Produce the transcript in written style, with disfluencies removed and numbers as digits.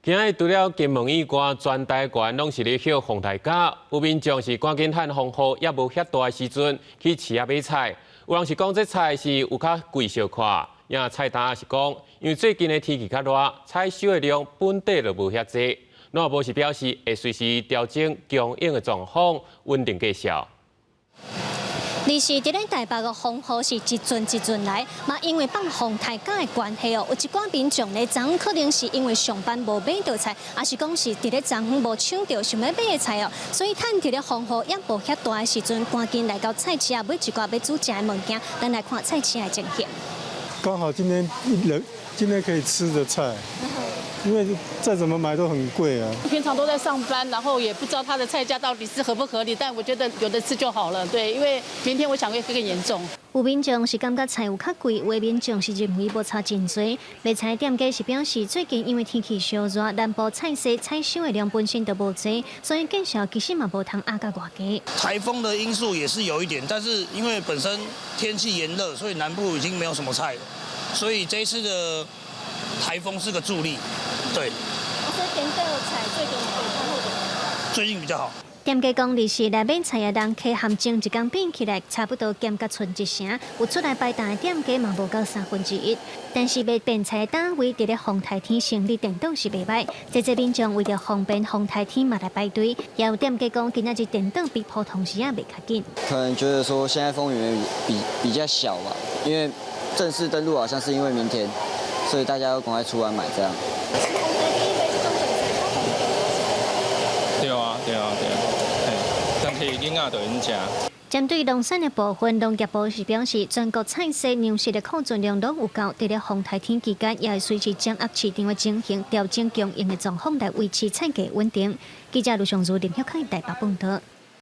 今仔日除了金門以外，全台灣攏是咧歇風颱假，有民眾是趕緊趁風雨猶無遐大的時陣去市仔買菜。有人是講這菜是有較貴小可，也菜擔是講，因為最近的天氣較熱，採收的量本底就無遐濟。農業部是表示會隨時調整供應的狀況，穩定價數。而是佇咧台北的風雨是一陣一陣來，嘛因為放風颱假的關係哦，有一寡民眾咧，昨昏可能是因為上班無買著菜，抑是講是佇咧昨昏無搶著想欲買的菜哦，所以趁佇咧風雨猶無遐大的時陣，趕緊來到菜市仔買一寡欲煮食的物件。咱來看菜市的情形。剛好今天一今天可以吃的菜。因為再怎麼買都很貴啊。平常都在上班，然後也不知道他的菜價到底是合不合理，但我覺得有得吃就好了。對，因為明天我想會更嚴重。有民眾是感覺菜有較貴，有的民眾是認為無差真濟。賣菜店家是表示，最近因為天氣燒熱，南部菜市採收的量本身就無濟，所以價數其實嘛無通壓甲偌低。颱風的因素也是有一點，但是因為本身天氣炎熱，所以南部已經沒有什麼菜了，所以這一次的颱風是個助力。對。所以點菜最近會最近比較好。店家講，日時來買菜的人，較和前一工比起來，差不多減甲賰一成。有出來擺檔的店家嘛，無夠三分之一。但是賣便菜的單位，佇咧風颱天生意顛倒是袂䆀。濟濟民眾為著方便風颱天嘛來排隊，也有店家講，今仔日顛倒比普通時仔賣較緊。可能覺得說現在風雨比較小吧，因為正式登陸好像是因為明天，所以大家都趕快出來買這樣。對啊，對啊，對啊，嘿，但是囡仔就會用食。針對農產的部分，農業部是表示，全國菜市糧食的庫存量攏有夠，佇咧風颱天期間，也會隨時掌握市場的情形，調整供應的狀況來維持菜價穩定。記者盧尚如、林曉凱台北報道。